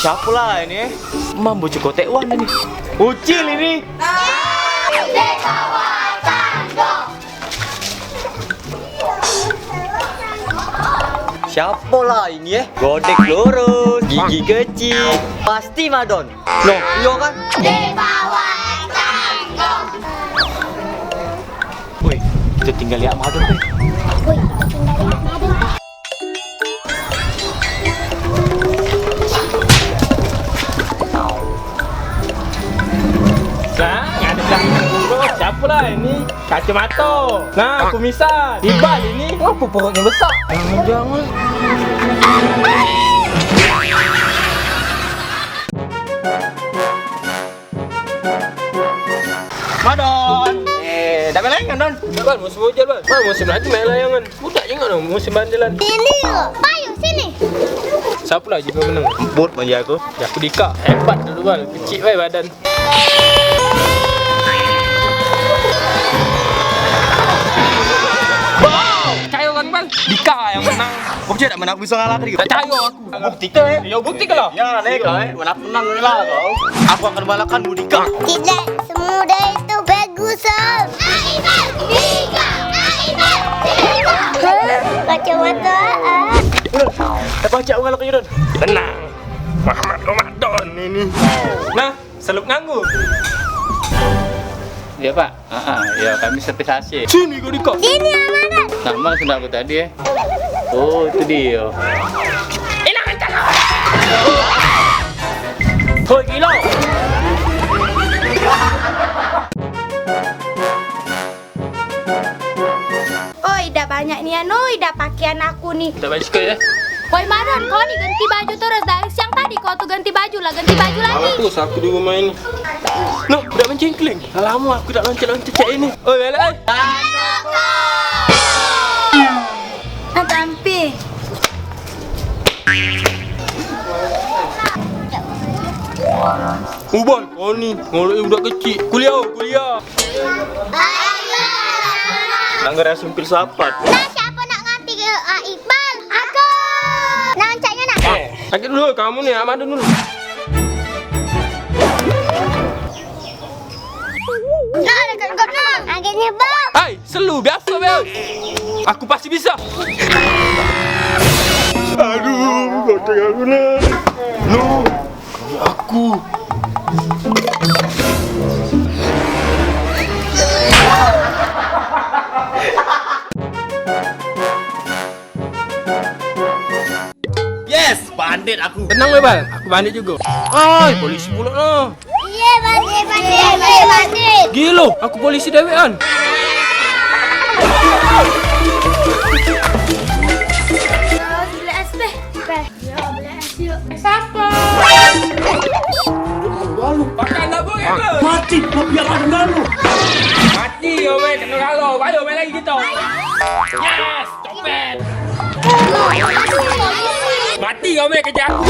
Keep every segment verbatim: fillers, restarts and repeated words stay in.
Siapo lah ini, eh? Mambo cekotek wan ini. Ucil ini. Siapo lah ini, eh? Godek lurus, gigi kecik. Pasti Madon. Loh, iyo kan? Di bawah tanggung. Woi, kito tinggal lihat Madon, woi. Woi, kito tinggal lihat Madon. Sang, ado sang. Siapo lah ini? Kacamato. Nah, kumisan. Ibal ini. Ngapo perutnyo besak? Jangan-jangan. Madon. Eh, dak main layangan, Don? Bal, musim ujan, Bal. Bal, musim lagi main layangan. Budak jugo no, musim bandelan. Sini, payu sini. Siapo lagi kau menang? Emput manja aku. Ya, aku Dika. Hebat dulu, Bal. Kecik bae badan. Wow, percayo kan, Bal? Dika yang menang. Kau percayo dak menang, aku bisa ngalah tadi. Percayo aku. Bukti ke? Yo, bukti ke lah? Ya, nek kau, eh, menang, menang lah kau. Aku akan mengalahkanmu, Dika. Tidak semudah itu, Ferguson. Hah? Kacamata, ah. Dah pacak mengalahkan Don. Tenang. Muhammad Ramadan ini. Nah, Seluk nganggur. Iya, Pak. Ah, ah, ya, kami servis A C. Sini kau, Dika. Sini, Amanat. Nah, mana sendal aku tadi, eh? Oh, itu dia. Hilang, hilang. Hoi, gila. Oi, dah banyak nian, oi, dah pakean aku ni. Dah banyak sikit, ya? Oi, Madon, kau ni ganti baju terus. Dari siang tadi kau tu ganti baju lah, ganti baju lagi. Malas terus aku di rumah ini. Noh, dah mencingkling. Dah lama aku dak loncat-loncat cak ini. Oi, balik, oi. Ah, tampi. Ubah kau ni, ngolok budak kecik. Kuliah, kuliah. Nak ngerasum filsafat. Nah, siapa nak nganti ke, ah, Iqbal? Aku. Nah, caknya nak. Eh, sakit dulu kamu ni, Ahmad dulu. Nah, dekat kau, nah. Sakitnya, Bang. Hai, selu biasa, Bel. Aku pasti bisa. Aduh, kau tengok aku, nah. No. Aku. Yes, bandit aku. Tenang, Bal. Aku bandit juga. Ai, polisi pula no. Iya, bandit, bandit, bandit, bandit. Gilo, aku polisi dewean. Beli es teh. Siapa? Makan dah, Boy. Mati, biar ada galo. Mati, yo, weh, kena galo. Ayo, main lagi kita. Yes, copet. Mati kau, meh, kejar aku.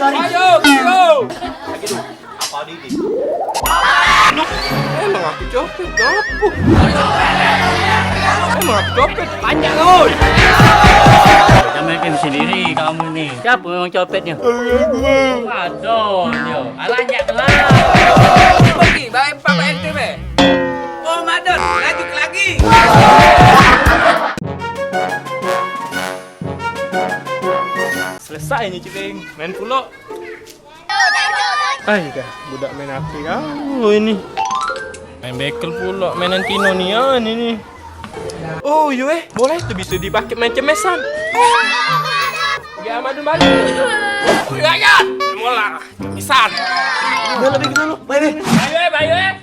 Ayo, ayo. Emang aku copet, ngapo? Emang aku copet? Panjang, oi. Jangan main sendiri kamu ni. Siapa memang copetnya? Aduh, yo. Alah, jak lah. Pergi, bae empat bae ente, meh. Oh, Madon, laju ke lagi. Selesai ni, Cibing. Main pulo. Ai dah, budak main ape kau ini? Main bekel pulo, mainan Tino nian ini. Oh, yo eh, bola itu bisa dipakai main cemesan. Pergi amat dulu balik. Gayat, bola, cemesan. Udah, lebih dulu. Bye, bye. Ayo, eh, ayo, eh.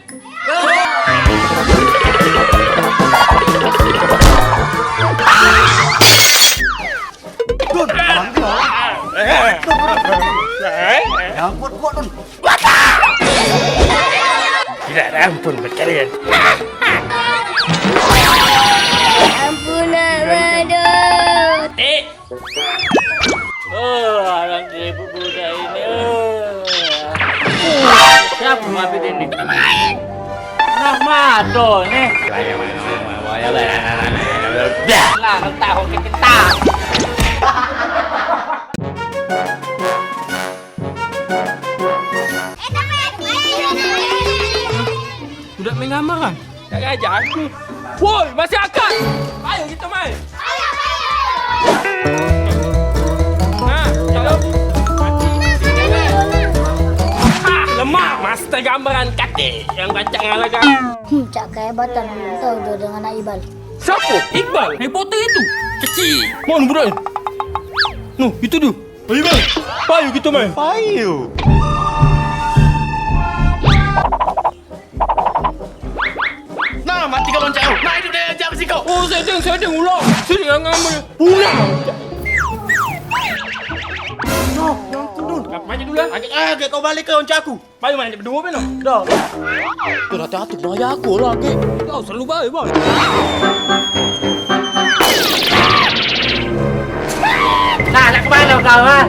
Dun, abang tu. Ya ampun, kuat, Dun. Tidak ada ampun buat kalian. Ampun, nak, Madon. Eh. Oh, alang seribu budak ini. Oh. Siapa mabit ini? Nah, Madon ni. Lah, entah, oke, entah. Aja aku. Woi, masih akal. Ayo kita main. Nah, kalau ah, lemak, master gambaran kate yang pacak ngalahkan. Hmm, cak kehebatan tau tu dengan anak Ibal. Siapa? Iqbal? Reporter itu. Kecil. Mana budak ni? Nuh, itu dia. Ayo, Bang. Payu kita main. Payu. Nah, mati kau loncat kau. Nah, hidup dia jam siko. Oh, sedeng, sedeng ulang. Sedeng yang ngambil. Ulang. Noh, yang turun. Maju dulu lah. Agak, agak kau balik ke loncat aku. Payu main berdua pun. Dah. Tu dah jatuh dah aku lagi. Kau selalu baik, Bang. Nah, nak ke mana kau, ha?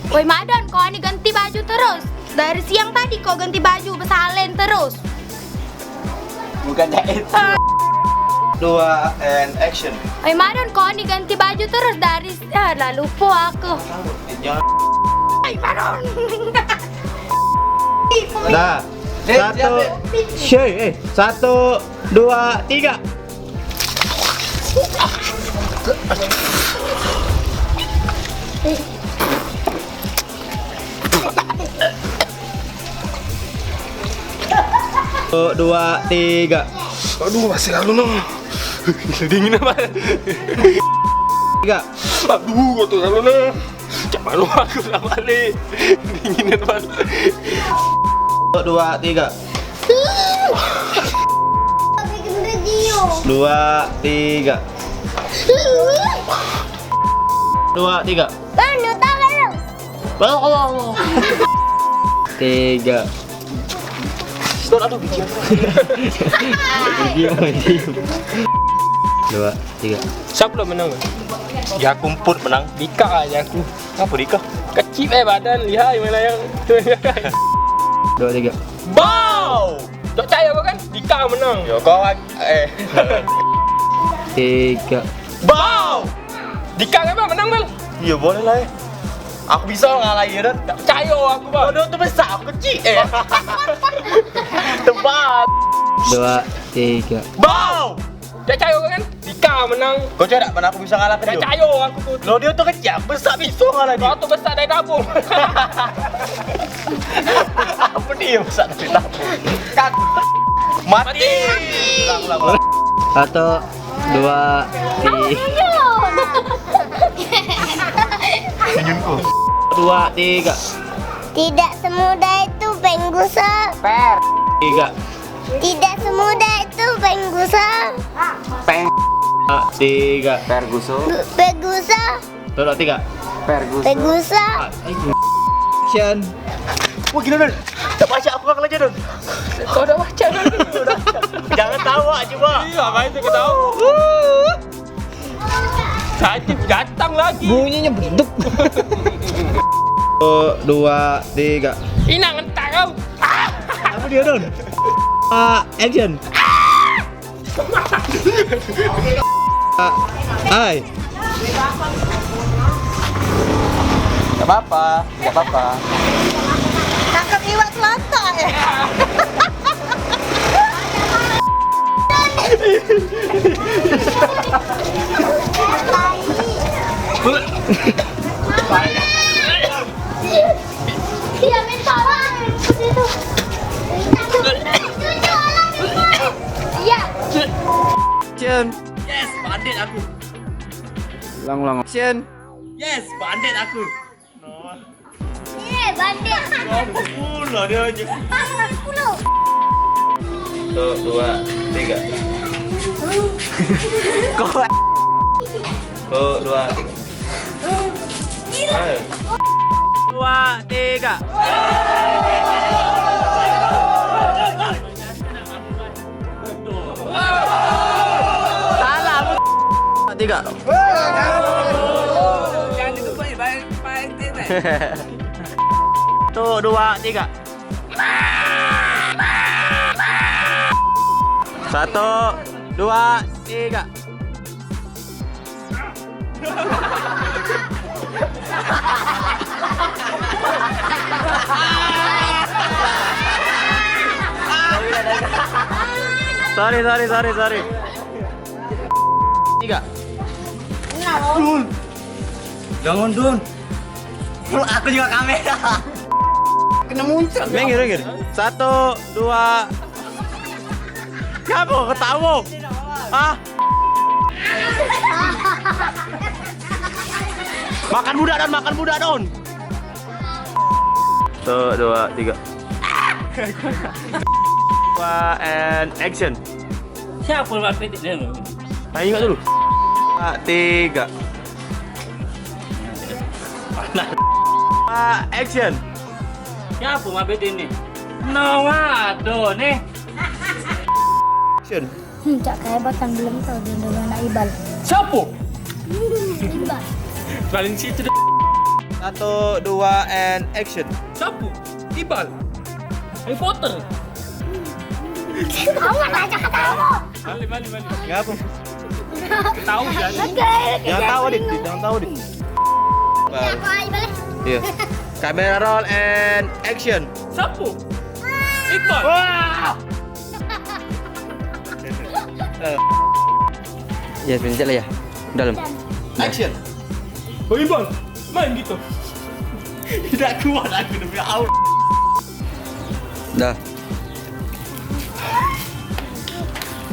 Woi Madon, kau ni ganti baju terus. Dari siang tadi kau ganti baju, besalen terus. Bukan jahit. Dua and action. Oi Madon, kau ni ganti baju terus dari ah, lah lupa aku. Jangan. Oi Madon. Dah. Eh, satu. Siapa? Shay, eh, satu, dua, tiga. Satu, dua, tiga. Aduh, masih lalu no. Dingin apa? Tiga. Aduh, kau tu lalu no. Cak malu aku nak balik. Dingin apa? Satu, dua, tiga. Dua, tiga. Dua, tiga. Kan utara lo. Tiga. Stop, aduh, biji aku. Dua, tiga. Siapa lah menang? Ya, aku emput menang. Dika aja aku. Apa Dika? Kecil eh badan, lihai main layang. Dua, tiga. Bau! Cok cai aku kan? Dika menang. Ya, kau ag-, eh. Tiga. Bau! Dika kan, Bang, menang, Bang? Iya, boleh lah, eh. Aku bisa ngalahin dia, Don. Tak percaya aku, Bang. Bodoh tu besar, aku kecil, eh. Tebal. Dua, tiga. Bau! Tak percaya kan? Dika menang. Kau cakap mana aku bisa ngalahin dia? Tak percaya aku tu. Lo dia tu kecil, besar bisa ngalahin dia. Kau tu besar dari tabung. Apa dia besar dari tabung? Kan. Mati. Mati. Ulang, ulang, ulang. Satu, dua, tiga. Dua, tiga. Tidak semudah itu, Penggusa. Per. Tiga. Tidak semudah itu, Penggusa. Peng. Ah, tiga. Perguso. Penggusa. Dua, tiga. Perguso. Penggusa. Ah, action. Wah, gila, Don. Tak baca apa kau lagi, Don. Kau dah baca, Don. Jangan tawa, coba. Iya, apa itu kau tahu? Sakit gantang lagi. Bunyinya beduk. Satu, dua, tiga. Inang entak kau. Apa dia, Don? Ah, action. Ah, hai. Gak apa-apa, gak apa-apa. Tangkap iwak selantak ya. Iya, main parah. Iya. Cen. Yes, bandit aku. Ulang, ulang. Cen. Yes, bandit aku. Eh, bandit. Apa pula dia aja? Pulo. Satu, dua, tiga. Kau. Satu, dua, tiga. Ayo. Dua, tiga. Salah. Tiga. Satu, dua, tiga. Satu, dua, tiga. Sorry, sorry, sorry, sorry. Tiga. Dun. Bangun, Dun. Aku juga kamera. Kena muncrat. Minggir, minggir. Satu, dua. Siapa ketawa? Ah. Makan budak, Don, makan budak, Don. Satu, dua, tiga. Dua, and action. Siapa yang makan ni? Ayo, ingat dulu. Dua, tiga. Dua, action. Siapa mabit ini? No, aduh, nih. Action. Hmm, cak kayak batang belum tahu dia dengan anak Ibal. Siapa? Ibal. Paling situ deh. Satu, dua, and action. Siapa? Ibal. Harry Potter. Tahu lah, cak tahu. Balik, balik, balik. Ngapa? Ketawa ya. Oke, oke. Jangan tawa, Dit. Jangan tawa, Dit. Baru. Aku aja balik. Iya. Kamera roll and action. Siapa? Iqbal. Wah. Ya, pencet lah ya. Dalam. Action. Oh, Iqbal, main gitu. Tidak kuat aku demi Allah. Dah.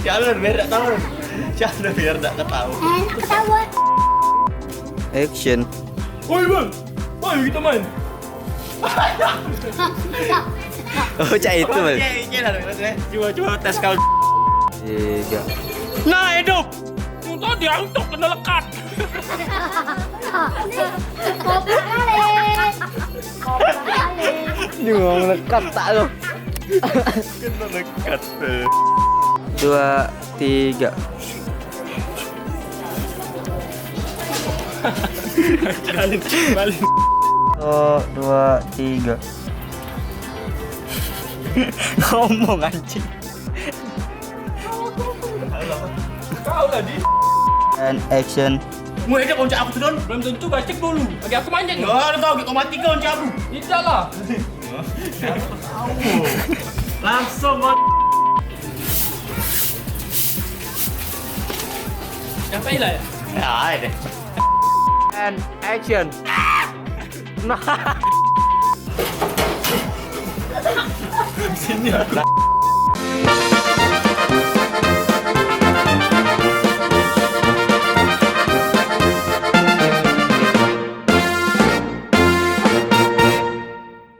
Siapa biar tak tahu? Siapa biar tak ketawa? Enak ketawa. Action. Oi, Bang. Ayo kita main. Oh, cak itu, Bang. Oke, oke lah, oke. Coba, coba tes kau. Tiga. Nah, hidup. Yang tadi antuk kena lekat. Goblok kali. Goblok kali. Ini mau melekat tak lo? Kena lekat. Dua, tiga. Balik, balik. Oh, dua, tiga. Ngomong, anjing. Kau tadi. And action. Mulai dia konco aku tu, Don. Belum tentu, bacek dulu. Bagi aku manjat ni. Enggak ada kau, kau mati kau konco aku. Tidak lah. Langsung kau. Siapa hilang ya? Ya, ayo deh. And action. Nah. Sini.